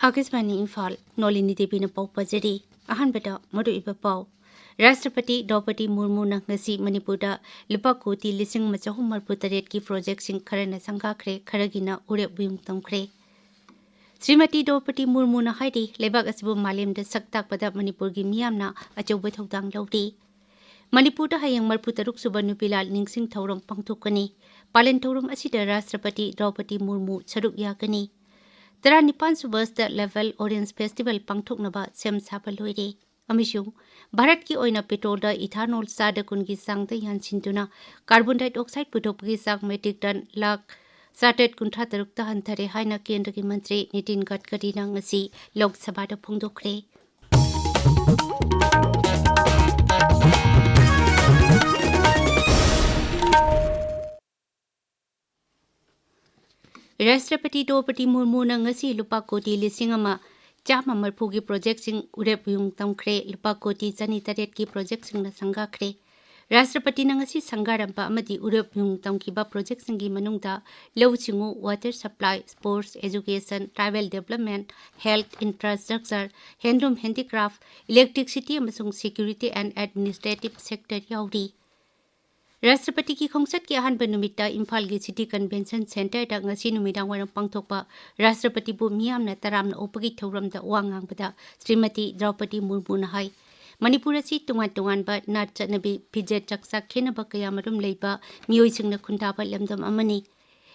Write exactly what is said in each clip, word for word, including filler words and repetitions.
ꯑꯥꯀꯥꯁꯕꯥꯅꯤ ꯏꯝꯐꯥꯜ, ꯅꯣꯂꯤꯅꯤ ꯗꯦꯕꯤꯅ ꯄꯥꯎ ꯄꯥꯖꯔꯤ꯫ ꯑꯍꯥꯟꯕꯗ ꯃꯔꯨꯑꯣꯏꯕ ꯄꯥꯎ꯫ ꯔꯥꯁꯇ꯭ꯔꯄꯇꯤ ꯗ꯭ꯔꯧꯄꯗꯤ ꯃꯨꯔꯃꯨꯅ ꯉꯁꯤ ꯃꯅꯤꯄꯨꯔꯗ ꯂꯨꯄꯥ ꯀꯣꯇꯤ ꯂꯤꯁꯤꯡ ꯑꯃ ꯆꯍꯨꯝ ꯃꯔꯤꯐꯨ ꯇꯔꯦꯠꯀꯤ ꯄ꯭ꯔꯣꯖꯦꯛꯁꯤꯡ ꯈꯔꯅ ꯁꯪꯒꯥꯈ꯭ꯔꯦ, ꯈꯔꯒꯤꯅ ꯎꯔꯦꯞ ꯎꯌꯨꯡ ꯇꯝꯈ꯭ꯔꯦ꯫ ꯁ꯭ꯔꯤꯃꯇꯤ ꯗ꯭ꯔꯧꯄꯗꯤ ꯃꯨꯔꯃꯨꯅ ꯍꯥꯏꯔꯤ, ꯂꯩꯕꯥꯛ ꯑꯁꯤꯕꯨ ꯃꯥꯂꯦꯝꯗ ꯁꯛ ꯇꯥꯛꯄꯗ ꯃꯅꯤꯄꯨꯔꯒꯤ ꯃꯤꯌꯥꯝꯅ ꯑꯆꯧꯕ ꯊꯧꯗꯥꯡ ꯂꯧꯔꯤ꯫ ꯃꯅꯤꯄꯨꯔꯗ ꯍꯌꯦꯡ ꯃꯔꯤꯐꯨ ꯇꯔꯨꯛ ꯁꯨꯕ ꯅꯨꯄꯤ ꯂꯥꯜ ꯅꯤꯡꯁꯤꯡ ꯊꯧꯔꯝ ꯄꯥꯡꯊꯣꯛꯀꯅꯤ꯫ ꯄꯥꯂꯦꯟ ꯊꯧꯔꯝ ꯑꯁꯤꯗ ꯔꯥꯁꯇ꯭ꯔꯄꯇꯤ ꯗ꯭ꯔꯧꯄꯗꯤ ꯃꯨꯔꯃꯨ ꯁꯔꯨꯛ ꯌꯥꯒꯅꯤ꯫ ꯇꯔꯥꯅꯤꯄꯥꯟ ꯁꯨꯕ State Level Orange Festival ꯄꯥꯡꯊꯣꯛꯅꯕ ꯁꯦꯝ ꯁꯥꯕ ꯂꯣꯏꯔꯦ꯫ ꯑꯃꯁꯨꯡ ꯚꯥꯔꯠꯀꯤ ꯑꯣꯏꯅ ꯄꯦꯇ꯭ꯔꯣꯜꯗ ꯏꯊꯥꯅꯣꯜ ꯆꯥꯗ ꯀꯨꯟꯒꯤ ꯆꯥꯡꯗ ꯌꯥꯟꯁꯤꯟꯗꯨꯅ ꯀꯥꯔꯕꯣꯟ ꯗꯥꯏꯑꯣꯛꯁꯥꯏꯗ ꯄꯨꯊꯣꯛꯄꯒꯤ ꯆꯥꯡ ꯃꯦꯇ꯭ꯔꯤꯛ ꯇꯟ ꯂꯥꯈ ꯆꯥꯇ꯭ꯔꯦꯠ ꯀꯨꯟꯊ꯭ꯔꯥ ꯇꯔꯨꯛꯇ ꯍꯟꯊꯔꯦ ꯍꯥꯏꯅ ꯀꯦꯟꯗ꯭ꯔꯒꯤ ꯃꯟꯇ꯭ꯔꯤ ꯅꯤꯇꯤꯟ ꯒꯗꯀꯔꯤꯅ ꯉꯁꯤ ꯂꯣꯛ ꯁꯚꯥꯗ ꯐꯣꯡꯗꯣꯛꯈ꯭ꯔꯦ꯫ ꯔꯥꯁꯇ꯭ꯔꯄꯇꯤ ꯗ꯭ꯔꯧꯄꯗꯤ ꯃꯨꯔꯃꯨꯅ ꯉꯁꯤ ꯂꯨꯄꯥ ꯀꯣꯇꯤ ꯂꯤꯁꯤꯡ ꯑꯃ ꯆꯥꯝꯃ ꯃꯔꯤꯐꯨꯒꯤ ꯄ꯭ꯔꯣꯖꯦꯛꯁꯤꯡ ꯎꯔꯦꯞ ꯎꯌꯨꯡ ꯇꯝꯈ꯭ꯔꯦ, ꯂꯨꯄꯥ ꯀꯣꯇꯤ ꯆꯅꯤ ꯇꯔꯦꯠꯀꯤ ꯄ꯭ꯔꯣꯖꯦꯛꯁꯤꯡꯅ ꯁꯪꯒꯥꯈ꯭ꯔꯦ꯫ ꯔꯥꯁꯇ꯭ꯔꯄꯇꯤꯅ ꯉꯁꯤ ꯁꯪꯒꯥꯔꯝꯕ ꯑꯃꯗꯤ ꯎꯔꯦꯞ ꯎꯌꯨꯡ ꯇꯝꯈꯤꯕ ꯄ꯭ꯔꯣꯖꯦꯛꯁꯤꯡꯒꯤ ꯃꯅꯨꯡꯗ ꯂꯧꯎ ꯁꯤꯡꯎ, water supply, sports, education, tribal development, health, infrastructure, handloom handicraft, electricity ꯑꯃꯁꯨꯡ security and administrative sector ꯌꯥꯎꯔꯤ꯫ ꯔꯥꯁꯇ꯭ꯔꯄꯇꯤꯒꯤ ꯈꯣꯡꯆꯠꯀꯤ ꯑꯍꯥꯟꯕ ꯅꯨꯃꯤꯠꯇ ꯏꯝꯐꯥꯜꯒꯤ City Convention Centreꯗ ꯉꯁꯤ ꯅꯨꯃꯤꯗꯥꯡꯋꯥꯏꯔꯝ ꯄꯥꯡꯊꯣꯛꯄ ꯔꯥꯁꯇ꯭ꯔꯄꯇꯤꯕꯨ ꯃꯤꯌꯥꯝꯅ ꯇꯔꯥꯝꯅ ꯑꯣꯛꯄꯒꯤ ꯊꯧꯔꯝꯗ ꯋꯥ ꯉꯥꯡꯕꯗ ꯁ꯭ꯔꯤꯃꯇꯤ ꯗ꯭ꯔꯧꯄꯗꯤ ꯃꯨꯔꯃꯨꯅ ꯍꯥꯏ, ꯃꯅꯤꯄꯨꯔ ꯑꯁꯤ ꯇꯣꯉꯥꯟ ꯇꯣꯉꯥꯟꯕ ꯅꯥꯠ ꯆꯠꯅꯕꯤ, ꯐꯤꯖꯦꯠ ꯆꯥꯛꯆꯥ ꯈꯦꯠꯅꯕ ꯀꯌꯥꯃꯔꯨꯝ ꯂꯩꯕ ꯃꯤꯑꯣꯏꯁꯤꯡꯅ ꯈꯨꯟꯗꯥꯕ ꯂꯝꯗꯝ ꯑꯃꯅꯤ꯫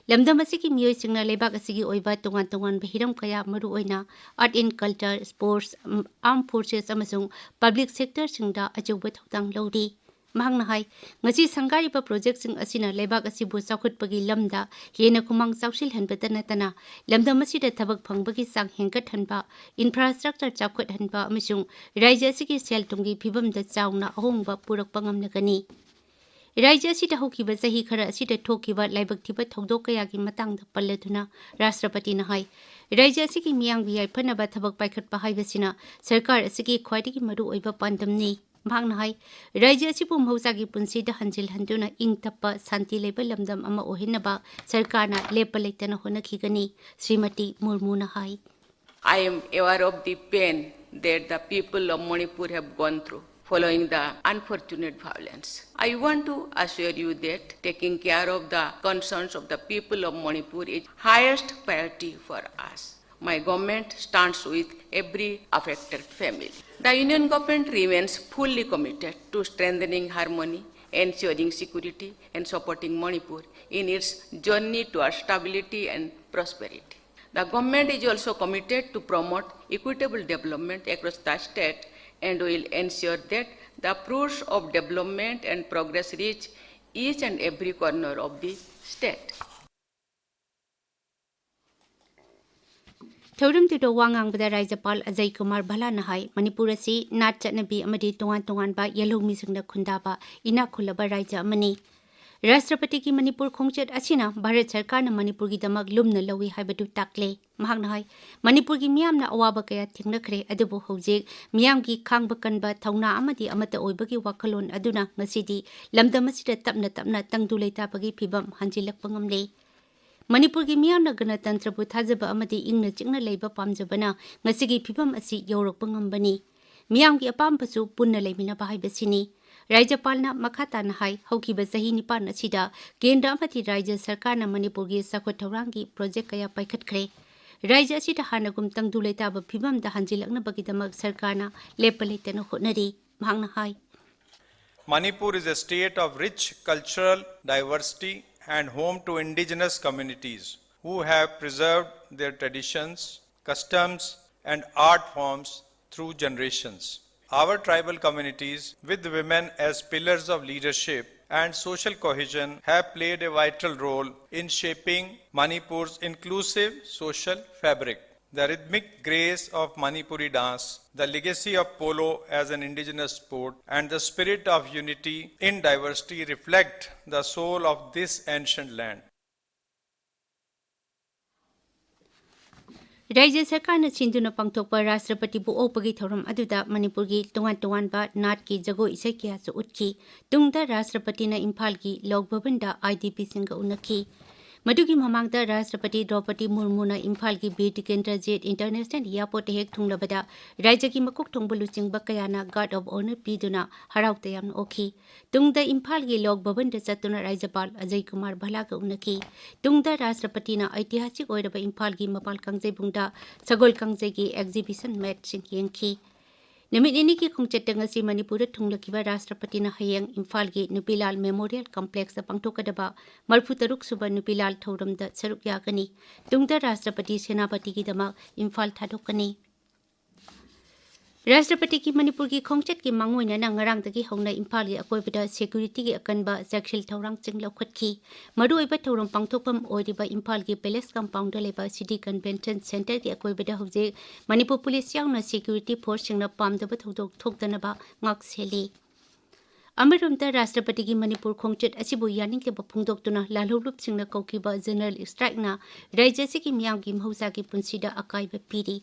ꯂꯝꯗꯝ ꯑꯁꯤꯒꯤ ꯃꯤꯑꯣꯏꯁꯤꯡꯅ ꯂꯩꯕꯥꯛ ꯑꯁꯤꯒꯤ ꯑꯣꯏꯕ ꯇꯣꯉꯥꯟ ꯇꯣꯉꯥꯟꯕ ꯍꯤꯔꯝ ꯀꯌꯥ, ꯃꯔꯨꯑꯣꯏꯅ Art and Culture, Sports, Armed Forces ꯑꯃꯁꯨꯡ Public Sectorꯁꯤꯡꯗ ꯑꯆꯧꯕ ꯊꯧꯗꯥꯡ ꯂꯧꯔꯤ꯫ ꯃꯍꯥꯛꯅ ꯍꯥꯏ, ꯉꯁꯤ ꯁꯪꯒꯥꯔꯤꯕ ꯄ꯭ꯔꯣꯖꯦꯛꯁꯤꯡ ꯑꯁꯤꯅ ꯂꯩꯕꯥꯛ ꯑꯁꯤꯕꯨ ꯆꯥꯎꯈꯠꯄꯒꯤ ꯂꯝꯗ ꯍꯦꯟꯅ ꯈꯨꯃꯥꯡ ꯆꯥꯎꯁꯤꯜꯍꯟꯕꯇ ꯅꯠꯇꯅ ꯂꯝꯗꯝ ꯑꯁꯤꯗ ꯊꯕꯛ ꯐꯪꯕꯒꯤ ꯆꯥꯡ ꯍꯦꯟꯒꯠꯍꯟꯕ, infrastructure ꯆꯥꯎꯈꯠꯍꯟꯕ ꯑꯃꯁꯨꯡ ꯔꯥꯖ꯭ꯌ ꯑꯁꯤꯒꯤ ꯁꯦꯜ ꯊꯨꯝꯒꯤ ꯐꯤꯕꯝꯗ ꯆꯥꯎꯅ ꯑꯍꯣꯡꯕ ꯄꯨꯔꯛꯄ ꯉꯝꯂꯒꯅꯤ꯫ ꯔꯥꯖ꯭ꯌ ꯑꯁꯤꯗ ꯍꯧꯈꯤꯕ ꯆꯍꯤ ꯈꯔ ꯑꯁꯤꯗ ꯊꯣꯛꯈꯤꯕ ꯂꯥꯏꯕꯛ ꯊꯤꯕ ꯊꯧꯗꯣꯛ ꯀꯌꯥꯒꯤ ꯃꯇꯥꯡꯗ ꯄꯜꯂꯗꯨꯅ ꯔꯥꯁꯇ꯭ꯔꯄꯇꯤꯅ ꯍꯥꯏ, ꯔꯥꯖ꯭ꯌ ꯑꯁꯤꯒꯤ ꯃꯤꯌꯥꯝꯒꯤ ꯌꯥꯏꯐꯅꯕ ꯊꯕꯛ ꯄꯥꯏꯈꯠꯄ ꯍꯥꯏꯕꯁꯤꯅ ꯁꯔꯀꯥꯔ ꯑꯁꯤꯒꯤ ꯈ꯭ꯋꯥꯏꯗꯒꯤ ꯃꯔꯨꯑꯣꯏꯕ ꯄꯥꯟꯗꯝꯅꯤ꯫ ꯃꯍꯥꯛꯅ ꯍꯥꯏ, ꯔꯥꯖ꯭ꯌ ꯑꯁꯤꯕꯨ ꯃꯍꯧꯁꯥꯒꯤ ꯄꯨꯟꯁꯤꯗ ꯍꯟꯖꯤꯜꯍꯟꯗꯨꯅ ꯏꯪ ꯇꯞꯄ, ꯁꯥꯟꯇꯤ ꯂꯩꯕ ꯂꯝꯗꯝ ꯑꯃ ꯑꯣꯏꯍꯟꯅꯕ ꯁꯔꯀꯥꯔꯅ ꯂꯦꯞꯄ ꯂꯩꯇꯅ ꯍꯣꯠꯅꯈꯤꯒꯅꯤ, ꯁ꯭ꯔꯤꯃꯇꯤ ꯃꯨꯔꯃꯨꯅ ꯍꯥꯏ꯫ I am aware of the pain that the people of Manipur have gone through following the unfortunate violence. I want to assure you that taking care of the concerns of the people of Manipur is highest priority for us. My government stands with every affected family. The Union Government remains fully committed to strengthening harmony, ensuring security, and supporting Manipur in its journey towards stability and prosperity. The government is also committed to promote equitable development across the state and will ensure that the fruits of development and progress reach each and every corner of the state. ꯊꯧꯔꯝꯗꯨꯗ ꯋꯥ ꯉꯥꯡꯕꯗ ꯔꯥꯖ꯭ꯌꯄꯥꯜ ꯑꯖꯌ ꯀꯨꯃꯥꯔ ꯚꯜꯂꯥꯅ ꯍꯥꯏ, ꯃꯅꯤꯄꯨꯔ ꯑꯁꯤ ꯅꯥꯠ ꯆꯠꯅꯕꯤ ꯑꯃꯗꯤ ꯇꯣꯉꯥꯟ ꯇꯣꯉꯥꯟꯕ ꯌꯦꯜꯍꯧꯃꯤꯁꯤꯡꯅ ꯈꯨꯟꯗꯥꯕ ꯏꯅꯥꯛ ꯈꯨꯜꯂꯕ ꯔꯥꯖ꯭ꯌ ꯑꯃꯅꯤ꯫ ꯔꯥꯁꯇ꯭ꯔꯄꯇꯤꯒꯤ ꯃꯅꯤꯄꯨꯔ ꯈꯣꯡꯆꯠ ꯑꯁꯤꯅ ꯚꯥꯔꯠ ꯁꯔꯀꯥꯔꯅ ꯃꯅꯤꯄꯨꯔꯒꯤꯗꯃꯛ ꯂꯨꯝꯅ ꯂꯧꯏ ꯍꯥꯏꯕꯗꯨ ꯇꯥꯛꯂꯦ꯫ ꯃꯍꯥꯛꯅ ꯍꯥꯏ, ꯃꯅꯤꯄꯨꯔꯒꯤ ꯃꯤꯌꯥꯝꯅ ꯑꯋꯥꯕ ꯀꯌꯥ ꯊꯦꯡꯅꯈ꯭ꯔꯦ, ꯑꯗꯨꯕꯨ ꯍꯧꯖꯤꯛ ꯃꯤꯌꯥꯝꯒꯤ ꯈꯥꯡꯕ ꯀꯟꯕ, ꯊꯧꯅꯥ ꯑꯃꯗꯤ ꯑꯃꯠꯇ ꯑꯣꯏꯕꯒꯤ ꯋꯥꯈꯜꯂꯣꯟ ꯑꯗꯨꯅ ꯉꯁꯤꯗꯤ ꯂꯝꯗꯝ ꯑꯁꯤꯗ ꯇꯞꯅ ꯇꯞꯅ ꯇꯪꯗꯨ ꯂꯩꯇꯥꯕꯒꯤ ꯐꯤꯕꯝ ꯍꯟꯖꯤꯜꯂꯛꯄ ꯉꯝꯂꯦ꯫ ꯃꯅꯤꯄꯨꯔꯒꯤ ꯃꯤꯌꯥꯝꯅ ꯒꯅꯇꯟꯇ꯭ꯔꯕꯨ ꯊꯥꯖꯕ ꯑꯃꯗꯤ ꯏꯪꯅ ꯆꯤꯛꯅ ꯂꯩꯕ ꯄꯥꯝꯖꯕꯅ ꯉꯁꯤꯒꯤ ꯐꯤꯕꯝ ꯑꯁꯤ ꯌꯧꯔꯛꯄ ꯉꯝꯕꯅꯤ꯫ ꯃꯤꯌꯥꯝꯒꯤ ꯑꯄꯥꯝꯕꯁꯨ ꯄꯨꯟꯅ ꯂꯩꯃꯤꯟꯅꯕ ꯍꯥꯏꯕꯁꯤꯅꯤ꯫ ꯔꯥꯖ꯭ꯌꯄꯥꯜꯅ ꯃꯈꯥ ꯇꯥꯅ ꯍꯥꯏ, ꯍꯧꯈꯤꯕ ꯆꯍꯤ ꯅꯤꯄꯥꯟ ꯑꯁꯤꯗ ꯀꯦꯟꯗ꯭ꯔ ꯑꯃꯗꯤ ꯔꯥꯖ꯭ꯌ ꯁꯔꯀꯥꯔꯅ ꯃꯅꯤꯄꯨꯔꯒꯤ ꯆꯥꯎꯈꯠ ꯊꯧꯔꯥꯡꯒꯤ ꯄ꯭ꯔꯣꯖꯦꯛ ꯀꯌꯥ ꯄꯥꯏꯈꯠꯈ꯭ꯔꯦ꯫ ꯔꯥꯖ꯭ꯌ ꯑꯁꯤꯗ ꯍꯥꯟꯅꯒꯨꯝ ꯇꯪꯗꯨ ꯂꯩꯇꯥꯕ ꯐꯤꯕꯝꯗ ꯍꯟꯖꯤꯜꯂꯛꯅꯕꯒꯤꯗꯃꯛ ꯁꯔꯀꯥꯔꯅ ꯂꯦꯞꯄ ꯂꯩꯇꯅ ꯍꯣꯠꯅꯔꯤ꯫ ꯃꯍꯥꯛꯅ ꯍꯥꯏ, Manipur is a state of rich cultural diversity and home to indigenous communities who have preserved their traditions, customs, and art forms through generations. Our tribal communities, with women as pillars of leadership and social cohesion, have played a vital role in shaping Manipur's inclusive social fabric. The rhythmic grace of Manipuri dance, the legacy of polo as an indigenous sport, and the spirit of unity in diversity reflect the soul of this ancient land. ꯔꯥꯖ꯭ꯌ ꯁꯔꯀꯥꯔꯅ ꯁꯤꯟꯗꯨꯅ ꯄꯥꯡꯊꯣꯛꯄ ꯔꯥꯁꯇ꯭ꯔꯄꯇꯤꯕꯨ ꯑꯣꯛꯄꯒꯤ ꯊꯧꯔꯝ ꯑꯗꯨꯗ ꯃꯅꯤꯄꯨꯔꯒꯤ ꯇꯣꯉꯥꯟ ꯇꯣꯉꯥꯟꯕ ꯅꯥꯠꯀꯤ ꯖꯒꯣꯏ ꯏꯁꯩ ꯀꯌꯥꯁꯨ ꯎꯠꯈꯤ꯫ ꯇꯨꯡꯗ ꯔꯥꯁꯇ꯭ꯔꯄꯇꯤꯅ ꯏꯝꯐꯥꯜꯒꯤ ꯂꯣꯛ ꯚꯕꯟꯗ ꯑꯥꯏ ꯗꯤ ꯄꯤꯁꯤꯡꯒ ꯎꯅꯈꯤ꯫ ꯃꯗꯨꯒꯤ ꯃꯃꯥꯡꯗ ꯔꯥꯁꯇ꯭ꯔꯄꯇꯤ ꯗ꯭ꯔꯧꯄꯗꯤ ꯃꯨꯔꯃꯨꯅ ꯏꯝꯐꯥꯜꯒꯤ ꯕꯤꯔ ꯇꯤꯀꯦꯟꯗ꯭ꯔꯖꯤꯠ ꯏꯟꯇꯔꯅꯦꯁꯅꯦꯜ ꯏꯌꯥꯔꯄꯣꯔꯠꯇ ꯍꯦꯛ ꯊꯨꯡꯂꯕꯗ ꯔꯥꯖ꯭ꯌꯒꯤ ꯃꯀꯣꯛ ꯊꯣꯡꯕ ꯂꯨꯆꯤꯡꯕ ꯀꯌꯥꯅ ꯒꯥꯔꯗ ꯑꯣꯐ ꯑꯣꯅꯔ ꯄꯤꯗꯨꯅ ꯍꯔꯥꯎ ꯇꯌꯥꯝꯅ ꯑꯣꯛꯈꯤ꯫ ꯇꯨꯡꯗ ꯏꯝꯐꯥꯜꯒꯤ ꯂꯣꯛ ꯚꯕꯟꯗ ꯆꯠꯇꯨꯅ ꯔꯥꯖ꯭ꯌꯄꯥꯜ ꯑꯖꯌ ꯀꯨꯃꯥꯔ ꯚꯜꯂꯥꯒ ꯎꯅꯈꯤ꯫ ꯇꯨꯡꯗ ꯔꯥꯁꯇ꯭ꯔꯄꯇꯤꯅ ꯑꯩꯇꯤꯍꯥꯁꯤꯛ ꯑꯣꯏꯔꯕ ꯏꯝꯐꯥꯜꯒꯤ ꯃꯄꯥꯜ ꯀꯥꯡꯖꯩꯕꯨꯡꯗ ꯁꯒꯣꯜ ꯀꯥꯡꯖꯩꯒꯤ ꯑꯦꯛꯖꯤꯕꯤꯁꯟ ꯃꯦꯠꯁꯤꯡ ꯌꯦꯡꯈꯤ꯫ ꯅꯨꯃꯤꯠ ꯅꯤꯅꯤꯒꯤ ꯈꯣꯡꯆꯠꯇ ꯉꯁꯤ ꯃꯅꯤꯄꯨꯔꯗ ꯊꯨꯡꯂꯈꯤꯕ ꯔꯥꯁꯇ꯭ꯔꯄꯇꯤꯅ ꯍꯌꯦꯡ ꯏꯝꯐꯥꯜꯒꯤ ꯅꯨꯄꯤꯂꯥꯜ ꯃꯦꯃꯣꯔꯤꯌꯦꯜ ꯀꯝꯄ꯭ꯂꯦꯛꯁꯇ ꯄꯥꯡꯊꯣꯛꯀꯗꯕ ꯃꯔꯤꯐꯨ ꯇꯔꯨꯛ ꯁꯨꯕ ꯅꯨꯄꯤꯂꯥꯜ ꯊꯧꯔꯝꯗ ꯁꯔꯨꯛ ꯌꯥꯒꯅꯤ꯫ ꯇꯨꯡꯗ ꯔꯥꯁꯇ꯭ꯔꯄꯇꯤ ꯁꯦꯅꯥꯄꯇꯤꯒꯤꯗꯃꯛ ꯏꯝꯐꯥꯜ ꯊꯥꯗꯣꯛꯀꯅꯤ꯫ ꯔꯥꯁꯇ꯭ꯔꯄꯇꯤꯒꯤ ꯃꯅꯤꯄꯨꯔꯒꯤ ꯈꯣꯡꯆꯠꯀꯤ ꯃꯥꯡꯑꯣꯏꯅꯅ ꯉꯔꯥꯡꯗꯒꯤ ꯍꯧꯅ ꯏꯝꯐꯥꯜꯒꯤ ꯑꯀꯣꯏꯕꯗ ꯁꯦꯀ꯭ꯌꯨꯔꯤꯇꯤꯒꯤ ꯑꯀꯟꯕ ꯆꯦꯛꯁꯤꯜ ꯊꯧꯔꯥꯡꯁꯤꯡ ꯂꯧꯈꯠꯈꯤ꯫ ꯃꯔꯨꯑꯣꯏꯕ ꯊꯧꯔꯝ ꯄꯥꯡꯊꯣꯛꯐꯝ ꯑꯣꯏꯔꯤꯕ ꯏꯝꯐꯥꯜꯒꯤ ꯄꯦꯂꯦꯁ ꯀꯝꯄꯥꯎꯟꯗ ꯂꯩꯕ ꯁꯤꯇꯤ ꯀꯟꯚꯦꯟꯁꯟ ꯁꯦꯟꯇꯔꯒꯤ ꯑꯀꯣꯏꯕꯗ ꯍꯧꯖꯤꯛ ꯃꯅꯤꯄꯨꯔ ꯄꯨꯂꯤꯁ ꯌꯥꯎꯅ ꯁꯦꯀ꯭ꯌꯨꯔꯤꯇꯤ ꯐꯣꯔꯁꯁꯤꯡꯅ ꯄꯥꯝꯗꯕ ꯊꯧꯗꯣꯛ ꯊꯣꯛꯇꯅꯕ ꯉꯥꯛ ꯁꯦꯜꯂꯤ꯫ ꯑꯃꯔꯣꯝꯗ ꯔꯥꯁꯇ꯭ꯔꯄꯇꯤꯒꯤ ꯃꯅꯤꯄꯨꯔ ꯈꯣꯡꯆꯠ ꯑꯁꯤꯕꯨ ꯌꯥꯅꯤꯡꯗꯕ ꯐꯣꯡꯗꯣꯛꯇꯨꯅ ꯂꯥꯜꯍꯧꯂꯨꯞꯁꯤꯡꯅ ꯀꯧꯈꯤꯕ ꯖꯦꯅꯔꯦꯜ ꯁ꯭ꯇ꯭ꯔꯥꯏꯛꯅ ꯔꯥꯖ꯭ꯌ ꯑꯁꯤꯒꯤ ꯃꯤꯌꯥꯝꯒꯤ ꯃꯍꯧꯁꯥꯒꯤ ꯄꯨꯟꯁꯤꯗ ꯑꯀꯥꯏꯕ ꯄꯤꯔꯤ꯫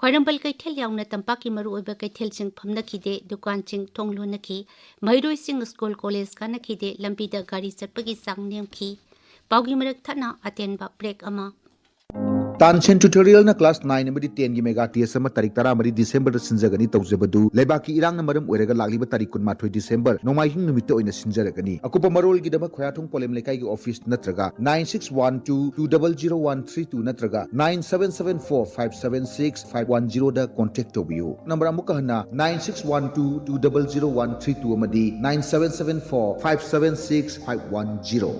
ꯈ꯭ꯋꯥꯏꯔꯝꯕꯟ ꯀꯩꯊꯦꯜ ꯌꯥꯎꯅ ꯇꯝꯄꯥꯛꯀꯤ ꯃꯔꯨꯑꯣꯏꯕ ꯀꯩꯊꯦꯜꯁꯤꯡ ꯐꯝꯅꯈꯤꯗꯦ, ꯗꯨꯀꯥꯟꯁꯤꯡ ꯊꯣꯡ ꯂꯣꯟꯅꯈꯤ꯫ ꯃꯍꯩꯔꯣꯏꯁꯤꯡ ꯁ꯭ꯀꯨꯜ ꯀꯣꯂꯦꯖ ꯀꯥꯅꯈꯤꯗꯦ, ꯂꯝꯕꯤꯗ ꯒꯥꯔꯤ ꯆꯠꯄꯒꯤ ꯆꯥꯡ ꯅꯦꯝꯈꯤ꯫ ꯄꯥꯎꯒꯤ ꯃꯔꯛ ꯊꯠꯅ ꯑꯇꯦꯟꯕ ꯕ꯭ꯔꯦꯛ ꯑꯃ꯫ ꯇꯥꯟꯁꯦꯟ ꯇ꯭ꯌꯨꯇꯣꯔꯤꯌꯦꯜꯅ ꯀ꯭ꯂꯥꯁ ꯅꯥꯏꯟ ꯑꯃꯗꯤ ꯇꯦꯟꯒꯤ ꯃꯦꯒꯥ ꯇꯦꯁ ꯑꯃ ꯇꯥꯔꯤꯛ ꯇꯔꯥꯃꯔꯤ ꯗꯤꯁꯦꯝꯕꯔꯗ ꯁꯤꯟꯖꯒꯅꯤ꯫ ꯇꯧꯖꯕꯗꯨ ꯂꯩꯕꯥꯛꯀꯤ ꯏꯔꯥꯡꯅ ꯃꯔꯝ ꯑꯣꯏꯔꯒ ꯂꯥꯛꯂꯤꯕ ꯇꯥꯔꯤꯛ ꯀꯨꯟꯃꯥꯊꯣꯏ ꯗꯤꯁꯦꯝꯕꯔ ꯅꯣꯡꯃꯥꯏꯖꯤꯡ ꯅꯨꯃꯤꯠꯇ ꯑꯣꯏꯅ ꯁꯤꯟꯖꯔꯒꯅꯤ꯫ ꯑꯀꯨꯞꯄ ꯃꯔꯣꯜꯒꯤꯗꯃꯛ ꯈꯣꯌꯥꯊꯣꯡ ꯄꯣꯂꯦꯝ ꯂꯩꯀꯥꯏꯒꯤ ꯑꯣꯐꯤꯁ ꯅꯠꯇ꯭ꯔꯒ nine six one two two double zero one three two ꯅꯠꯇ꯭ꯔꯒ nine seven seven four five seven six five one zero ꯗ ꯀꯣꯟꯇꯦꯛ ꯇꯧꯕꯤꯌꯨ꯫ ꯅꯝꯕꯔ ꯑꯃꯨꯛꯀ ꯍꯟꯅ nine six one two two double zero one three two ꯑꯃꯗꯤ nine seven seven four five seven six five one zero꯫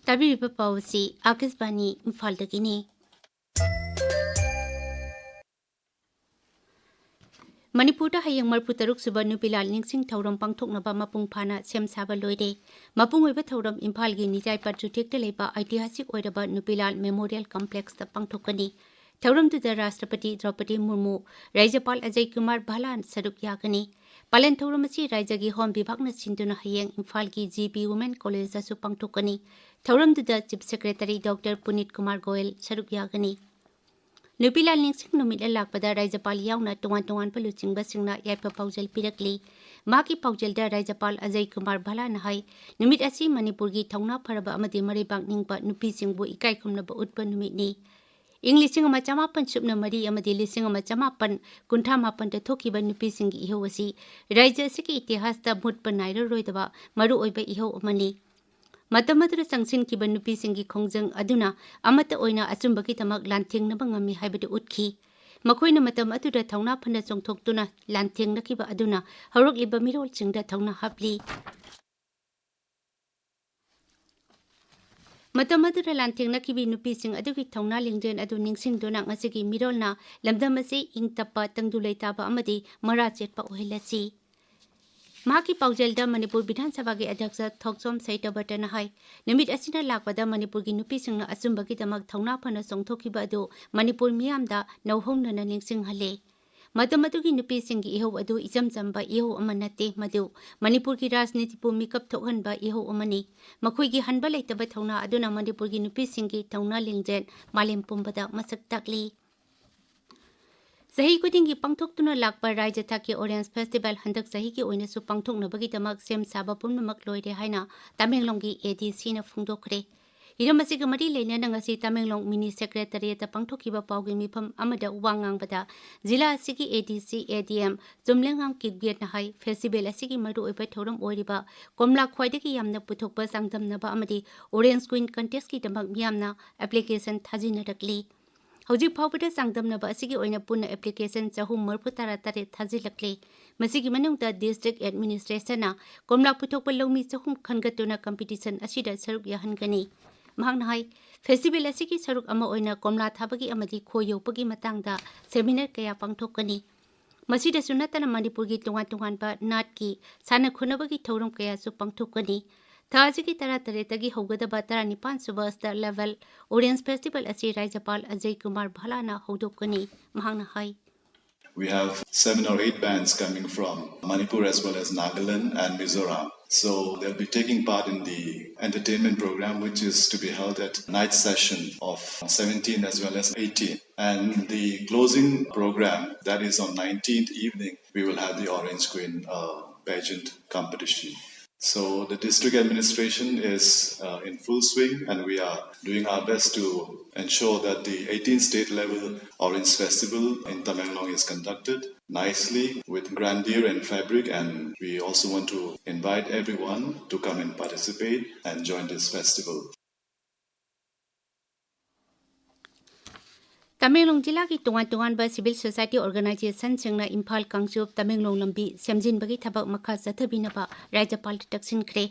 ꯇꯥꯕꯤꯔꯤꯕ ꯄꯥꯎ ꯑꯁꯤ ꯑꯥꯀꯥꯁꯕꯥꯅꯤ ꯏꯝꯐꯥꯜꯗꯒꯤꯅꯤ꯫ ꯃꯅꯤꯄꯨꯔꯗ ꯍꯌꯦꯡ ꯃꯔꯤꯐꯨ ꯇꯔꯨꯛ ꯁꯨꯕ ꯅꯨꯄꯤꯂꯥꯜ ꯅꯤꯡꯁꯤꯡ ꯊꯧꯔꯝ ꯄꯥꯡꯊꯣꯛꯅꯕ ꯃꯄꯨꯡ ꯐꯥꯅ ꯁꯦꯝ ꯁꯥꯕ ꯂꯣꯏꯔꯦ꯫ ꯃꯄꯨꯡ ꯑꯣꯏꯕ ꯊꯧꯔꯝ ꯏꯝꯐꯥꯜꯒꯤ ꯅꯤꯖꯥꯏ ꯄꯥꯠ ꯆꯨꯊꯦꯛꯇ ꯂꯩꯕ ꯑꯩꯇꯤꯍꯥꯁꯤꯛ ꯑꯣꯏꯔꯕ ꯅꯨꯄꯤꯂꯥꯜ ꯃꯦꯃꯣꯔꯤꯌꯦꯜ ꯀꯝꯄ꯭ꯂꯦꯛꯁꯇ ꯄꯥꯡꯊꯣꯛꯀꯅꯤ꯫ ꯊꯧꯔꯝꯗꯨꯗ ꯔꯥꯁꯇ꯭ꯔꯄꯇꯤ ꯗ꯭ꯔꯧꯄꯗꯤ ꯃꯨꯔꯃꯨ, ꯔꯥꯖ꯭ꯌꯄꯥꯜ ꯑꯖꯌ ꯀꯨꯃꯥꯔ ꯚꯜꯂꯥ ꯁꯔꯨꯛ ꯌꯥꯒꯅꯤ꯫ ꯄꯥꯂꯟ ꯊꯧꯔꯝ ꯑꯁꯤ ꯔꯥꯖ꯭ꯌꯒꯤ ꯍꯣꯝ ꯕꯤꯚꯥꯒꯅ ꯁꯤꯟꯗꯨꯅ ꯍꯌꯦꯡ ꯏꯝꯐꯥꯜꯒꯤ ꯖꯤ ꯕꯤ ꯋꯨꯃꯦꯟ ꯀꯣꯂꯦꯖꯇꯁꯨ ꯄꯥꯡꯊꯣꯛꯀꯅꯤ꯫ ꯊꯧꯔꯝꯗꯨꯗ chief secretary doctor Punit Kumar Goyal ꯁꯔꯨꯛ ꯌꯥꯒꯅꯤ꯫ ꯅꯨꯄꯤ ꯂꯥꯟꯅꯤꯡꯁꯤꯡ ꯅꯨꯃꯤꯠꯅ ꯂꯥꯛꯄꯗ ꯔꯥꯖ꯭ꯌꯄꯥꯜ ꯌꯥꯎꯅ ꯇꯣꯉꯥꯟ ꯇꯣꯉꯥꯟꯕ ꯂꯨꯆꯤꯡꯕꯁꯤꯡꯅ ꯌꯥꯏꯐ ꯄꯥꯎꯖꯦꯜ ꯄꯤꯔꯛꯂꯤ꯫ ꯃꯍꯥꯛꯀꯤ ꯄꯥꯎꯖꯦꯜꯗ ꯔꯥꯖ꯭ꯌꯄꯥꯜ ꯑꯖꯌ ꯀꯨꯃꯥꯔ ꯚꯥꯂꯥꯅ ꯍꯥꯏ, ꯅꯨꯃꯤꯠ ꯑꯁꯤ ꯃꯅꯤꯄꯨꯔꯒꯤ ꯊꯧꯅꯥ ꯐꯔꯕ ꯑꯃꯗꯤ ꯃꯔꯩꯕꯥꯛ ꯅꯤꯡꯕ ꯅꯨꯄꯤꯁꯤꯡꯕꯨ ꯏꯀꯥꯏ ꯈꯨꯝꯅꯕ ꯎꯠꯄ ꯅꯨꯃꯤꯠꯅꯤ꯫ ꯏꯪ ꯂꯤꯁꯤꯡ ꯑꯃ ꯆꯃꯥꯄꯟ ꯁꯨꯞꯅ ꯃꯔꯤ ꯑꯃꯗꯤ ꯂꯤꯁꯤꯡ ꯑꯃ ꯆꯃꯥꯄꯟ ꯀꯨꯟꯊ꯭ꯔꯥ ꯃꯥꯄꯟꯗ ꯊꯣꯛꯈꯤꯕ ꯅꯨꯄꯤꯁꯤꯡꯒꯤ ꯏꯍꯧ ꯑꯁꯤ ꯔꯥꯖ꯭ꯌ ꯑꯁꯤꯒꯤ ꯏꯇꯤꯍꯥꯁꯇ ꯃꯨꯠꯄ ꯅꯥꯏꯔꯔꯣꯏꯗꯕ ꯃꯔꯨꯑꯣꯏꯕ ꯏꯍꯧ ꯑꯃꯅꯤ꯫ ꯃꯇꯝ ꯑꯗꯨꯗ ꯆꯪꯁꯤꯟꯈꯤꯕ ꯅꯨꯄꯤꯁꯤꯡꯒꯤ ꯈꯣꯡꯖꯪ ꯑꯗꯨꯅ ꯑꯃꯠꯇ ꯑꯣꯏꯅ ꯑꯆꯨꯝꯕꯒꯤꯗꯃꯛ ꯂꯥꯟꯊꯦꯡꯅꯕ ꯉꯝꯃꯤ ꯍꯥꯏꯕꯗꯨ ꯎꯠꯈꯤ꯫ ꯃꯈꯣꯏꯅ ꯃꯇꯝ ꯑꯗꯨꯗ ꯊꯧꯅꯥ ꯐꯅ ꯆꯣꯡꯊꯣꯛꯇꯨꯅ ꯂꯥꯟꯊꯦꯡꯅꯈꯤꯕ ꯑꯗꯨꯅ ꯍꯧꯔꯛꯂꯤꯕ ꯃꯤꯔꯣꯜꯁꯤꯡꯗ ꯊꯧꯅꯥ ꯍꯥꯞꯂꯤ꯫ ꯃꯇꯝ ꯑꯗꯨꯗ ꯂꯥꯟꯊꯦꯡꯅꯈꯤꯕꯤ ꯅꯨꯄꯤꯁꯤꯡ ꯑꯗꯨꯒꯤ ꯊꯧꯅꯥ ꯂꯤꯡꯖꯦꯜ ꯑꯗꯨ ꯅꯤꯡꯁꯤꯡꯗꯨꯅ ꯉꯁꯤꯒꯤ ꯃꯤꯔꯣꯜꯅ ꯂꯝꯗꯝ ꯑꯁꯤ ꯏꯪ ꯇꯞꯄ, ꯇꯪꯗꯨ ꯂꯩꯇꯥꯕ ꯑꯃꯗꯤ ꯃꯔꯥ ꯆꯦꯠꯄ ꯑꯣꯏꯍꯜꯂꯁꯤ꯫ ꯃꯍꯥꯛꯀꯤ ꯄꯥꯎꯖꯦꯜꯗ ꯃꯅꯤꯄꯨꯔ ꯕꯤꯙꯥꯟ ꯁꯚꯥꯒꯤ ꯑꯗ꯭ꯌꯛꯁ ꯊꯣꯛꯆꯣꯝ ꯁꯩꯇꯕꯇꯅ ꯍꯥꯏ, ꯅꯨꯃꯤꯠ ꯑꯁꯤꯅ ꯂꯥꯛꯄꯗ ꯃꯅꯤꯄꯨꯔꯒꯤ ꯅꯨꯄꯤꯁꯤꯡꯅ ꯑꯆꯨꯝꯕꯒꯤꯗꯃꯛ ꯊꯧꯅꯥ ꯐꯅ ꯆꯣꯡꯊꯣꯛꯈꯤꯕ ꯑꯗꯨ ꯃꯅꯤꯄꯨꯔ ꯃꯤꯌꯥꯝꯗ ꯅꯧꯍꯧꯅꯅ ꯅꯤꯡꯁꯤꯡꯍꯜꯂꯦ꯫ ꯃꯇꯝ ꯑꯗꯨꯒꯤ ꯅꯨꯄꯤꯁꯤꯡꯒꯤ ꯏꯍꯧ ꯑꯗꯨ ꯏꯆꯝ ꯆꯝꯕ ꯏꯍꯧ ꯑꯃ ꯅꯠꯇꯦ, ꯃꯗꯨ ꯃꯅꯤꯄꯨꯔꯒꯤ ꯔꯥꯖꯅꯤꯇꯤꯕꯨ ꯃꯤꯀꯞ ꯊꯣꯛꯍꯟꯕ ꯏꯍꯧ ꯑꯃꯅꯤ꯫ ꯃꯈꯣꯏꯒꯤ ꯍꯟꯕ ꯂꯩꯇꯕ ꯊꯧꯅꯥ ꯑꯗꯨꯅ ꯃꯅꯤꯄꯨꯔꯒꯤ ꯅꯨꯄꯤꯁꯤꯡꯒꯤ ꯊꯧꯅꯥ ꯂꯤꯡꯖꯦꯜ ꯃꯥꯂꯦꯝ ꯄꯨꯝꯕꯗ ꯃꯁꯛ ꯇꯥꯛꯂꯤ꯫ ꯆꯍꯤ ꯈꯨꯗꯤꯡꯒꯤ ꯄꯥꯡꯊꯣꯛꯇꯨꯅ ꯂꯥꯛꯄ ꯔꯥꯖ꯭ꯌ ꯊꯥꯛꯀꯤ ꯑꯣꯔꯦꯟꯖ ꯐꯦꯁꯇꯤꯚꯦꯜ ꯍꯟꯗꯛ ꯆꯍꯤꯒꯤ ꯑꯣꯏꯅꯁꯨ ꯄꯥꯡꯊꯣꯛꯅꯕꯒꯤꯗꯃꯛ ꯁꯦꯝ ꯁꯥꯕ ꯄꯨꯝꯅꯃꯛ ꯂꯣꯏꯔꯦ ꯍꯥꯏꯅ ꯇꯃꯦꯡꯂꯣꯡꯒꯤ ꯑꯦ ꯗꯤ ꯁꯤꯅ ꯐꯣꯡꯗꯣꯛꯈ꯭ꯔꯦ꯫ ꯍꯤꯔꯝ ꯑꯁꯤꯒ ꯃꯔꯤ ꯂꯩꯅꯅ ꯉꯁꯤ ꯇꯃꯦꯡꯂꯣꯡ ꯃꯤꯅꯤ ꯁꯦꯀ꯭ꯔꯦꯇꯔꯤꯌꯦꯠꯇ ꯄꯥꯡꯊꯣꯛꯈꯤꯕ ꯄꯥꯎꯒꯤ ꯃꯤꯐꯝ ꯑꯃꯗ ꯋꯥ ꯉꯥꯡꯕꯗ ꯖꯤꯂꯥ ꯑꯁꯤꯒꯤ ꯑꯦ ꯗꯤ ꯁꯤ ꯑꯦ ꯗꯤ ꯑꯦꯝ ꯆꯨꯝꯂꯦꯉꯥꯝ ꯀꯤꯛꯕꯦꯠꯅ ꯍꯥꯏ, ꯐꯦꯁꯇꯤꯚꯦꯜ ꯑꯁꯤꯒꯤ ꯃꯔꯨꯑꯣꯏꯕ ꯊꯧꯔꯝ ꯑꯣꯏꯔꯤꯕ ꯀꯣꯝꯂꯥ ꯈ꯭ꯋꯥꯏꯗꯒꯤ ꯌꯥꯝꯅ ꯄꯨꯊꯣꯛꯄ ꯆꯥꯡꯗꯝꯅꯕ ꯑꯃꯗꯤ ꯑꯣꯔꯦꯟꯖ ꯀ꯭ꯋꯤꯟ ꯀꯟꯇꯦꯁꯀꯤꯗꯃꯛ ꯃꯤꯌꯥꯝꯅ ꯑꯦꯄ꯭ꯂꯤꯀꯦꯁꯟ ꯊꯥꯖꯤꯟꯅꯔꯛꯂꯤ꯫ ꯍꯧꯖꯤꯛ ꯐꯥꯎꯕꯗ ꯆꯥꯡꯗꯝꯅꯕ ꯑꯁꯤꯒꯤ ꯑꯣꯏꯅ ꯄꯨꯟꯅ ꯑꯦꯄ꯭ꯂꯤꯀꯦꯁꯟ ꯆꯍꯨꯝ ꯃꯔꯤꯐꯨ ꯇꯔꯥ ꯇꯔꯦꯠ ꯊꯥꯖꯤꯜꯂꯛꯂꯦ꯫ ꯃꯁꯤꯒꯤ ꯃꯅꯨꯡꯗ ꯗꯤꯁꯇ꯭ꯔꯤꯛ ꯑꯦꯗꯃꯤꯅꯤꯁꯇ꯭ꯔꯦꯁꯟꯅ ꯀꯣꯝꯂꯥ ꯄꯨꯊꯣꯛꯄ ꯂꯧꯃꯤ ꯆꯍꯨꯝ ꯈꯟꯒꯠꯇꯨꯅ ꯀꯝꯄꯤꯇꯤꯁꯟ ꯑꯁꯤꯗ ꯁꯔꯨꯛ ꯌꯥꯍꯟꯒꯅꯤ꯫ ꯃꯍꯥꯛꯅ ꯍꯥꯏ, ꯐꯦꯁꯇꯤꯚꯦꯜ ꯑꯁꯤꯒꯤ ꯁꯔꯨꯛ ꯑꯃ ꯑꯣꯏꯅ ꯀꯣꯝꯂꯥ ꯊꯥꯕꯒꯤ ꯑꯃꯗꯤ ꯈꯣꯏ ꯌꯣꯛꯄꯒꯤ ꯃꯇꯥꯡꯗ ꯁꯦꯃꯤꯅꯥꯔ ꯀꯌꯥ ꯄꯥꯡꯊꯣꯛꯀꯅꯤ꯫ ꯃꯁꯤꯗꯁꯨ ꯅꯠꯇꯅ ꯃꯅꯤꯄꯨꯔꯒꯤ ꯇꯣꯉꯥꯟ ꯇꯣꯉꯥꯟꯕ ꯅꯥꯠꯀꯤ ꯁꯥꯟꯅ ꯈꯣꯠꯅꯕꯒꯤ ꯊꯧꯔꯝ ꯀꯌꯥꯁꯨ ꯄꯥꯡꯊꯣꯛꯀꯅꯤ꯫ ꯊꯥ ꯑꯁꯤꯒꯤ ꯇꯔꯥ ꯇꯔꯦꯠꯇꯒꯤ ꯍꯧꯒꯗꯕ ꯇꯔꯥꯅꯤꯄꯥꯟ ꯁꯨꯕ ꯁ꯭ꯇꯦꯠ ꯂꯦꯚꯦꯜ ꯑꯣꯔꯦꯟꯖ ꯐꯦꯁꯇꯤꯚꯦꯜ ꯑꯁꯤ ꯔꯥꯖ꯭ꯌꯄꯥꯜ ꯑꯖꯌ ꯀꯨꯃꯥꯔ ꯚꯥꯂꯥꯅ ꯍꯧꯗꯣꯛꯀꯅꯤ꯫ ꯃꯍꯥꯛꯅ ꯍꯥꯏ, We have seven or eight bands coming from Manipur as well as Nagaland and Mizoram. So they'll be taking part in the entertainment program, which is to be held at night session of seventeen as well as eighteen. And the closing program, that is on nineteenth evening, we will have the Orange Queen uh, pageant competition. So the district administration is uh, in full swing, and we are doing our best to ensure that the eighteenth state level Orange Festival in Tamenglong is conducted nicely with grandeur and fabric. And we also want to invite everyone to come and participate and join this festival. Tamenglong ꯖꯤꯂꯥꯒꯤ ꯇꯣꯉꯥꯟ ꯇꯣꯉꯥꯟꯕ civil society organizationꯁꯤꯡꯅ Imphal Kangchup Tamenglong ꯂꯝꯕꯤ ꯁꯦꯝꯖꯤꯟꯕꯒꯤ ꯊꯕꯛ ꯃꯈꯥ ꯆꯠꯊꯕꯤꯅꯕ ꯔꯥꯖ꯭ꯌꯄꯥꯜꯗ ꯇꯛꯁꯤꯟꯈ꯭ꯔꯦ꯫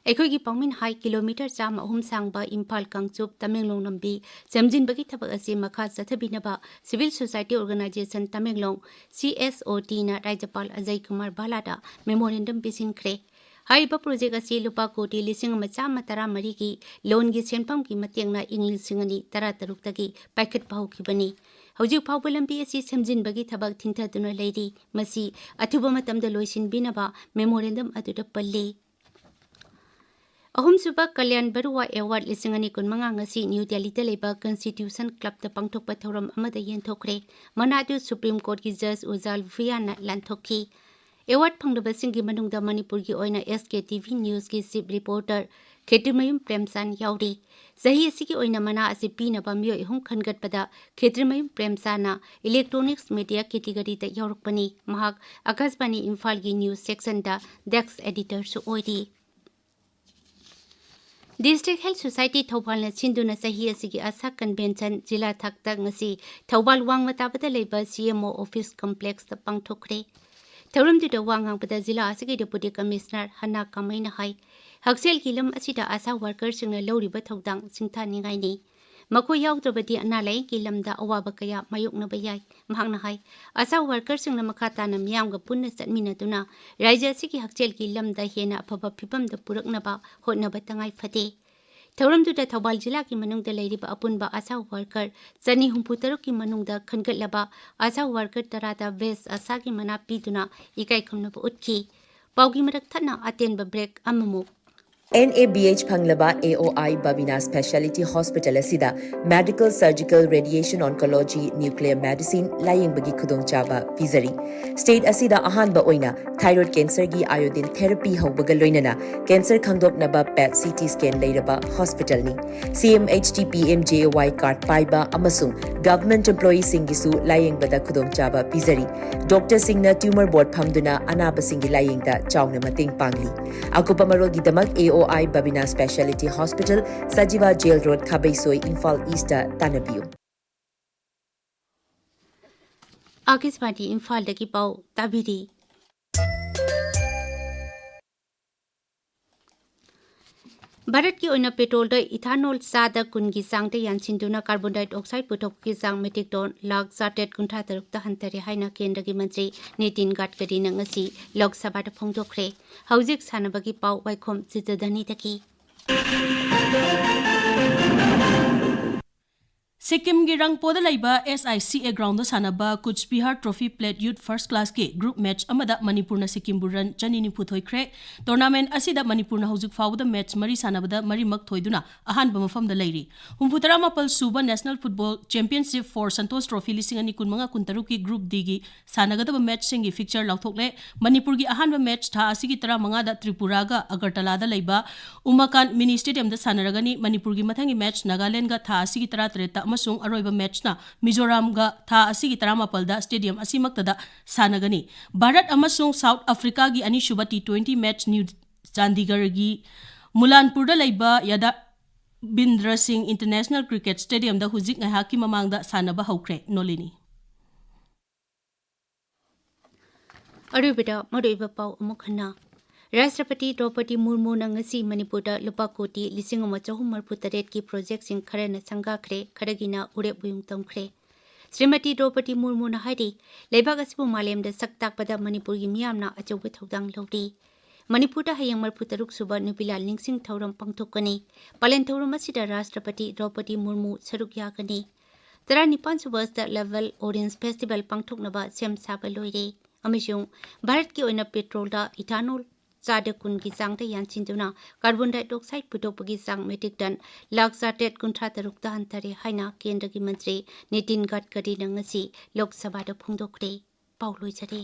ꯑꯩꯈꯣꯏꯒꯤ ꯄꯥꯎꯃꯤꯟ ꯍꯥꯏ kilometre ꯆꯥꯝꯃ ꯑꯍꯨꯝ ꯁꯥꯡꯕ ꯏꯝꯐꯥꯜ ꯀꯥꯡꯆꯨꯞ ꯇꯃꯦꯡꯂꯣꯡ ꯂꯝꯕꯤ ꯁꯦꯝꯖꯤꯟꯕꯒꯤ ꯊꯕꯛ ꯑꯁꯤ ꯃꯈꯥ ꯆꯠꯊꯕꯤꯅꯕ civil society organization Tamenglong, CSOTꯅ ꯔꯥꯖ꯭ꯌꯄꯥꯜ Ajay Kumar ꯚꯥꯂꯥꯗ memorandum ꯄꯤꯁꯤꯟꯈ꯭ꯔꯦ꯫ ꯍꯥꯏꯔꯤꯕ ꯄ꯭ꯔꯣꯖꯦꯛ ꯑꯁꯤ ꯂꯨꯄꯥ ꯀꯣꯇꯤ ꯂꯤꯁꯤꯡ ꯑꯃ ꯆꯥꯝꯃ ꯇꯔꯥ ꯃꯔꯤꯒꯤ ꯂꯣꯟꯒꯤ ꯁꯦꯟꯐꯝꯒꯤ ꯃꯇꯦꯡꯅ ꯏꯪ ꯂꯤꯁꯤꯡ ꯑꯅꯤ ꯇꯔꯥ ꯇꯔꯨꯛꯇꯒꯤ ꯄꯥꯏꯈꯠꯄ ꯍꯧꯈꯤꯕꯅꯤ꯫ ꯍꯧꯖꯤꯛ ꯐꯥꯎꯕ ꯂꯝꯕꯤ ꯑꯁꯤ ꯁꯦꯝꯖꯤꯟꯕꯒꯤ ꯊꯕꯛ ꯊꯤꯟꯊꯗꯨꯅ ꯂꯩꯔꯤ꯫ ꯃꯁꯤ ꯑꯊꯨꯕ ꯃꯇꯝꯗ ꯂꯣꯏꯁꯤꯟꯕꯤꯅꯕ memorandum ꯑꯗꯨꯗ ꯄꯜꯂꯤ꯫ ꯑꯍꯨꯝꯁꯨꯕ ꯀꯂꯌꯥꯟ ꯕꯔꯨꯋꯥ ꯑꯦꯋꯥꯔꯗ ꯂꯤꯁꯤꯡ ꯑꯅꯤ ꯀꯨꯟꯃꯉꯥ ꯉꯁꯤ ꯅ꯭ꯌꯨ ꯗꯦꯜꯂꯤꯗ ꯂꯩꯕ ꯀꯟꯁꯇꯤꯇ꯭ꯌꯨꯁꯟ ꯀ꯭ꯂꯕꯇ ꯄꯥꯡꯊꯣꯛꯄ ꯊꯧꯔꯝ ꯑꯃꯗ ꯌꯦꯟꯊꯣꯛꯈ꯭ꯔꯦ꯫ ꯃꯅꯥ ꯑꯗꯨ ꯁꯨꯄ꯭ꯔꯤꯝ ꯀꯣꯔꯠꯀꯤ ꯖꯖ ꯎꯖꯥꯜ ꯚꯨꯌꯥꯟꯅ ꯂꯥꯟꯊꯣꯛꯈꯤ꯫ ꯑꯦꯋꯥꯔꯗ ꯐꯪꯂꯕꯁꯤꯡꯒꯤ ꯃꯅꯨꯡꯗ ꯃꯅꯤꯄꯨꯔꯒꯤ ꯑꯣꯏꯅ SKTV Newsꯀꯤ chief reporter ꯈꯦꯇ꯭ꯔꯤꯃꯌꯨꯝ ꯄ꯭ꯔꯦꯝꯆꯥꯟ ꯌꯥꯎꯔꯤ꯫ ꯆꯍꯤ ꯑꯁꯤꯒꯤ ꯑꯣꯏꯅ ꯃꯅꯥ ꯑꯁꯤ ꯄꯤꯅꯕ ꯃꯤꯑꯣꯏ ꯑꯍꯨꯝ ꯈꯟꯒꯠꯄꯗ ꯈꯦꯇ꯭ꯔꯤꯃꯌꯨꯝ ꯄ꯭ꯔꯦꯝꯆꯥꯟꯅ electronics media categoryꯗ ꯌꯥꯎꯔꯛꯄꯅꯤ꯫ ꯃꯍꯥꯛ ꯑꯀꯥꯁꯕꯥꯅꯤ ꯏꯝꯐꯥꯜꯒꯤ news sectionꯗ desk editorꯁꯨ ꯑꯣꯏꯔꯤ꯫ District Health Society ꯊꯧꯕꯥꯜꯅ ꯁꯤꯟꯗꯨꯅ ꯆꯍꯤ ꯑꯁꯤꯒꯤ ASHA convention ꯖꯤꯂꯥ ꯊꯥꯛꯇ ꯉꯁꯤ ꯊꯧꯕꯥꯜ ꯋꯥꯡꯃ ꯇꯥꯕꯗ ꯂꯩꯕ CMO office complexꯇ ꯄꯥꯡꯊꯣꯛꯈ꯭ꯔꯦ꯫ ꯊꯧꯔꯝꯗꯨꯗ ꯋꯥ ꯉꯥꯡꯕꯗ ꯖꯤꯂꯥ ꯑꯁꯤꯒꯤ Deputy Commissioner ꯍꯅꯥ ꯀꯥꯃꯩꯅ ꯍꯥꯏ, ꯍꯛꯁꯦꯜꯒꯤ ꯂꯝ ꯑꯁꯤꯗ ASHA workerꯁꯤꯡꯅ ꯂꯧꯔꯤꯕ ꯊꯧꯗꯥꯡ ꯁꯤꯡꯊꯥꯅꯤꯡꯉꯥꯏꯅꯤ꯫ ꯃꯈꯣꯏ ꯌꯥꯎꯗ꯭ꯔꯕꯗꯤ ꯑꯅꯥ ꯂꯥꯌꯦꯡꯒꯤ ꯂꯝꯗ ꯑꯋꯥꯕ ꯀꯌꯥ ꯃꯥꯌꯣꯛꯅꯕ ꯌꯥꯏ꯫ ꯃꯍꯥꯛꯅ ꯍꯥꯏ, ASHA workerꯁꯤꯡꯅ ꯃꯈꯥ ꯇꯥꯅ ꯃꯤꯌꯥꯝꯒ ꯄꯨꯟꯅ ꯆꯠꯃꯤꯟꯅꯗꯨꯅ ꯔꯥꯖ꯭ꯌ ꯑꯁꯤꯒꯤ ꯍꯛꯁꯦꯜꯒꯤ ꯂꯝꯗ ꯍꯦꯟꯅ ꯑꯐꯕ ꯐꯤꯕꯝꯗ ꯄꯨꯔꯛꯅꯕ ꯍꯣꯠꯅꯕ ꯇꯉꯥꯏ ꯐꯗꯦ꯫ ꯊꯧꯔꯝꯗꯨꯗ ꯊꯧꯕꯥꯜ ꯖꯤꯂꯥꯒꯤ ꯃꯅꯨꯡꯗ ꯂꯩꯔꯤꯕ ꯑꯄꯨꯟꯕ ASHA worker ꯆꯅꯤ ꯍꯨꯝꯐꯨ ꯇꯔꯨꯛꯀꯤ ꯃꯅꯨꯡꯗ ꯈꯟꯒꯠꯂꯕ ASHA worker ꯇꯔꯥꯗ Best ASHAꯒꯤ ꯃꯅꯥ ꯄꯤꯗꯨꯅ ꯏꯀꯥꯏ ꯈꯨꯝꯅꯕ ꯎꯠꯈꯤ꯫ ꯄꯥꯎꯒꯤ ꯃꯔꯛ ꯊꯠꯅ ꯑꯇꯦꯟꯕ ꯕ꯭ꯔꯦꯛ ꯑꯃꯃꯨꯛ꯫ ꯑꯦꯟ ꯑꯦ ꯕꯤ ꯑꯩꯆ ꯐꯪꯂꯕ A O I Babina speciality hospital ꯑꯁꯤꯗ medical, surgical, radiation oncology, nuclear medicine ꯂꯥꯌꯦꯡꯕꯒꯤ ꯈꯨꯗꯣꯡꯆꯥꯕ ꯄꯤꯖꯔꯤ꯫ ꯁ꯭ꯇꯦꯠ ꯑꯁꯤꯗ ꯑꯍꯥꯟꯕ ꯑꯣꯏꯅ ꯊꯥꯏꯔꯣꯏꯗ ꯀꯦꯟꯁꯔꯒꯤ ꯑꯥꯏꯑꯣꯗꯤꯟ ꯊꯦꯔꯥꯄꯤ ꯍꯧꯕꯒ ꯂꯣꯏꯅꯅ ꯀꯦꯟꯁꯔ ꯈꯪꯗꯣꯛꯅꯕ ꯄꯦꯠ ꯁꯤ ꯇꯤ ꯁ꯭ꯀꯦꯟ ꯂꯩꯔꯕ ꯍꯣꯁꯄꯤꯇꯥꯜꯅꯤ꯫ C M H T P M J A Y card ꯄꯥꯏꯕ ꯑꯃꯁꯨꯡ ꯒꯚꯔꯟꯃꯦꯟꯠ ꯑꯦꯝꯄ꯭ꯂꯣꯌꯤꯁꯤꯡꯒꯤꯁꯨ ꯂꯥꯌꯦꯡꯕꯗ ꯈꯨꯗꯣꯡꯆꯥꯕ ꯄꯤꯖꯔꯤ꯫ ꯗꯣꯛꯇꯔꯁꯤꯡꯅ ꯇ꯭ꯌꯨꯃꯔ ꯕꯣꯔꯗ ꯐꯝꯗꯨꯅ ꯑꯅꯥꯕꯁꯤꯡꯒꯤ ꯂꯥꯌꯦꯡꯗ ꯆꯥꯎꯅ ꯃꯇꯦꯡ ꯄꯥꯡꯂꯤ꯫ ꯑꯀꯨꯞꯄ ꯃꯔꯣꯜꯒꯤꯗꯃꯛ A O I Babina speciality hospital, Sajiwa jail road, Khabeisoi, Imphal east ꯇꯥꯟꯅꯕꯤꯌꯨ꯫ ꯑꯥꯀꯥꯁꯕꯥꯅꯤ ꯏꯝꯐꯥꯜꯗꯒꯤ ꯄꯥꯎ ꯇꯥꯕꯤꯔꯤ꯫ ꯚꯥꯔꯠꯀꯤ ꯑꯣꯏꯅ ꯄꯦꯇ꯭ꯔꯣꯜꯗ ꯏꯊꯥꯅꯣꯜ ꯆꯥꯗ ꯀꯨꯟꯒꯤ ꯆꯥꯡꯗ ꯌꯥꯟꯁꯤꯟꯗꯨꯅ ꯀꯥꯔꯕꯣꯟ ꯗꯥꯏꯑꯣꯛꯁꯥꯏꯗ ꯄꯨꯊꯣꯛꯄꯒꯤ ꯆꯥꯡ ꯃꯦꯇ꯭ꯔꯤꯛ ꯇꯣꯟ ꯂꯥꯈ ꯆꯥꯇ꯭ꯔꯦꯠ ꯀꯨꯟꯊ꯭ꯔꯥ ꯇꯔꯨꯛꯇ ꯍꯟꯊꯔꯦ ꯍꯥꯏꯅ ꯀꯦꯟꯗ꯭ꯔꯒꯤ ꯃꯟꯇ꯭ꯔꯤ ꯅꯤꯇꯤꯟ ꯒꯗꯀꯔꯤꯅ ꯉꯁꯤ ꯂꯣꯛ ꯁꯚꯥꯗ ꯐꯣꯡꯗꯣꯛꯈ꯭ꯔꯦ꯫ ꯍꯧꯖꯤꯛ ꯁꯥꯟꯅꯕꯒꯤ ꯄꯥꯎ꯫ ꯋꯥꯏꯈꯣꯝ ꯆꯤꯇ꯭ꯔꯙꯅꯤꯗꯒꯤ꯫ ꯁꯤꯛꯀꯤꯝꯒꯤ ꯔꯪꯄꯣꯗ ꯂꯩꯕ ꯑꯦꯁ ꯑꯥꯏ ꯁꯤ ꯑꯦ ꯒ꯭ꯔꯥꯎꯟꯗ ꯁꯥꯟꯅꯕ ꯀꯨꯆ ꯕꯤꯍꯥꯔ ꯇ꯭ꯔꯣꯐꯤ ꯄ꯭ꯂꯦꯠ ꯌꯨꯠ ꯐꯥꯔꯁ ꯀ꯭ꯂꯥꯁꯀꯤ ꯒ꯭ꯔꯨꯞ ꯃꯦꯠꯆ ꯑꯃꯗ ꯃꯅꯤꯄꯨꯔꯅ ꯁꯤꯛꯀꯤꯝꯕꯨ ꯔꯟ ꯆꯅꯤ ꯅꯤꯐꯨ ꯊꯣꯏꯈ꯭ꯔꯦ꯫ ꯇꯣꯔꯅꯥꯃꯦꯟꯠ ꯑꯁꯤꯗ ꯃꯅꯤꯄꯨꯔꯅ ꯍꯧꯖꯤꯛ ꯐꯥꯎꯕꯗ ꯃꯦꯠꯆ ꯃꯔꯤ ꯁꯥꯟꯅꯕꯗ ꯃꯔꯤꯃꯛ ꯊꯣꯏꯗꯨꯅ ꯑꯍꯥꯟꯕ ꯃꯐꯝꯗ ꯂꯩꯔꯤ꯫ ꯍꯨꯝꯐꯨꯇꯔꯥ ꯃꯥꯄꯜ ꯁꯨꯕ National Football Championship for Santosh Trophy ꯂꯤꯁꯤꯡ ꯑꯅꯤ ꯀꯨꯟꯃꯉꯥ ꯀꯨꯟꯇꯔꯨꯛꯀꯤ ꯒ꯭ꯔꯨꯞ ꯗꯤꯒꯤ ꯁꯥꯟꯅꯒꯗꯕ ꯃꯦꯠꯆꯁꯤꯡꯒꯤ ꯐꯤꯛꯆꯔ ꯂꯥꯎꯊꯣꯛꯂꯦ꯫ ꯃꯅꯤꯄꯨꯔꯒꯤ ꯑꯍꯥꯟꯕ ꯃꯦꯠꯆ ꯊꯥ ꯑꯁꯤꯒꯤ ꯇꯔꯥꯃꯉꯥꯗ ꯇ꯭ꯔꯤꯄꯨꯔꯥꯒ ꯑꯒꯔꯇꯂꯥꯗ ꯂꯩꯕ ꯎꯃꯥꯀꯥꯟꯠ ꯃꯤꯅꯤ ꯁ꯭ꯇꯦꯗꯤꯌꯝꯗ ꯁꯥꯟꯅꯔꯒꯅꯤ꯫ ꯃꯅꯤꯄꯨꯔꯒꯤ ꯃꯊꯪꯒꯤ ꯃꯦꯠꯆ ꯅꯥꯒꯥꯂꯦꯟꯗꯒ ꯊꯥ ꯑꯁꯤꯒꯤ ꯇꯔꯥꯇꯔꯦꯠꯇ ꯑꯃꯁꯨꯡ ꯑꯔꯣꯏꯕ ꯃꯦꯠꯆꯅ ꯃꯤꯖꯣꯔꯥꯝꯒ ꯊꯥ ꯑꯁꯤꯒꯤ ꯇꯔꯥꯃꯥꯄꯜꯗ ꯁ꯭ꯇꯦꯗꯤꯌꯝ ꯑꯁꯤꯃꯛꯇꯗ ꯁꯥꯟꯅꯒꯅꯤ꯫ ꯚꯥꯔꯠ ꯑꯃꯁꯨꯡ ꯁꯥꯎꯠ ꯑꯐ꯭ꯔꯤꯀꯥꯒꯤ ꯑꯅꯤꯁꯨꯕ ꯇꯤ ꯇ꯭ꯋꯦꯟꯇꯤ ꯃꯦꯠꯆ ꯅ꯭ꯌꯨ ꯆꯥꯟꯗꯤꯒꯔꯒꯤ ꯃꯨꯂꯥꯟꯄꯨꯔꯗ ꯂꯩꯕ ꯌꯥꯗꯕꯤꯟꯗ꯭ꯔ ꯁꯤꯡ ꯏꯟꯇꯔꯅꯦꯁꯅꯦꯜ ꯀ꯭ꯔꯤꯀꯦꯠ ꯁ꯭ꯇꯦꯗꯤꯌꯝꯗ ꯍꯧꯖꯤꯛ ꯉꯥꯏꯍꯥꯛꯀꯤ ꯃꯃꯥꯡꯗ ꯁꯥꯟꯅꯕ ꯍꯧꯈ꯭ꯔꯦ꯫ ꯅꯣꯂꯤꯅꯤ꯫ ꯑꯔꯣꯏꯕꯗ ꯃꯔꯨꯑꯣꯏꯕ ꯄꯥꯎ ꯑꯃꯨꯛ ꯍꯟꯅ꯫ ꯔꯥꯁꯇ꯭ꯔꯄꯇꯤ ꯗ꯭ꯔꯧꯄꯗꯤ ꯃꯨꯔꯃꯨꯅ ꯉꯁꯤ ꯃꯅꯤꯄꯨꯔꯗ ꯂꯨꯄꯥ ꯀꯣꯇꯤ ꯂꯤꯁꯤꯡ ꯑꯃ ꯆꯍꯨꯝ ꯃꯔꯤꯐꯨ ꯇꯔꯦꯠꯀꯤ ꯄ꯭ꯔꯣꯖꯦꯛꯁꯤꯡ ꯈꯔꯅ ꯁꯪꯒꯥꯈ꯭ꯔꯦ, ꯈꯔꯒꯤꯅ ꯎꯔꯦꯞ ꯎꯌꯨꯡ ꯇꯝꯈ꯭ꯔꯦ꯫ ꯁ꯭ꯔꯤꯃꯇꯤ ꯗ꯭ꯔꯧꯄꯗꯤ ꯃꯨꯔꯃꯨꯅ ꯍꯥꯏꯔꯤ, ꯂꯩꯕꯥꯛ ꯑꯁꯤꯕꯨ ꯃꯥꯂꯦꯝꯗ ꯁꯛ ꯇꯥꯛꯄꯗ ꯃꯅꯤꯄꯨꯔꯒꯤ ꯃꯤꯌꯥꯝꯅ ꯑꯆꯧꯕ ꯊꯧꯗꯥꯡ ꯂꯧꯔꯤ꯫ ꯃꯅꯤꯄꯨꯔꯗ ꯍꯌꯦꯡ ꯃꯔꯤꯐꯨ ꯇꯔꯨꯛ ꯁꯨꯕ ꯅꯨꯄꯤ ꯂꯥꯜ ꯅꯤꯡꯁꯤꯡ ꯊꯧꯔꯝ ꯄꯥꯡꯊꯣꯛꯀꯅꯤ꯫ ꯄꯥꯂꯦꯟ ꯊꯧꯔꯝ ꯑꯁꯤꯗ ꯔꯥꯁꯇ꯭ꯔꯄꯇꯤ ꯗ꯭ꯔꯧꯄꯗꯤ ꯃꯨꯔꯃꯨ ꯁꯔꯨꯛ ꯌꯥꯒꯅꯤ꯫ ꯇꯔꯥꯅꯤꯄꯥꯟ ꯁꯨꯕ State Level Orange Festival ꯄꯥꯡꯊꯣꯛꯅꯕ ꯁꯦꯝ ꯁꯥꯕ ꯂꯣꯏꯔꯦ꯫ ꯑꯃꯁꯨꯡ ꯚꯥꯔꯠꯀꯤ ꯑꯣꯏꯅ ꯄꯦꯇ꯭ꯔꯣꯜꯗ ꯏꯊꯥꯅꯣꯜ ꯆꯥꯗ ꯀꯨꯟꯒꯤ ꯆꯥꯡꯗ ꯌꯥꯟꯁꯤꯟꯗꯨꯅ ꯀꯥꯔꯕꯣꯟ ꯗꯥꯏꯑꯣꯛꯁꯥꯏꯗ ꯄꯨꯊꯣꯛꯄꯒꯤ ꯆꯥꯡ ꯃꯦꯇ꯭ꯔꯤꯛ ꯇꯟ ꯂꯥꯈ ꯆꯥꯇꯔꯦꯠ ꯀꯨꯟꯊ꯭ꯔꯥ ꯇꯔꯨꯛꯇ ꯍꯟꯊꯔꯦ ꯍꯥꯏꯅ ꯀꯦꯟꯗ꯭ꯔꯒꯤ ꯃꯟꯇ꯭ꯔꯤ ꯅꯤꯇꯤꯟ ꯒꯗꯀꯔꯤꯅ ꯉꯁꯤ ꯂꯣꯛ ꯁꯚꯥꯗ ꯐꯣꯡꯗꯣꯛꯈ꯭ꯔꯦ꯫ ꯄꯥꯎ ꯂꯣꯏꯖꯔꯦ꯫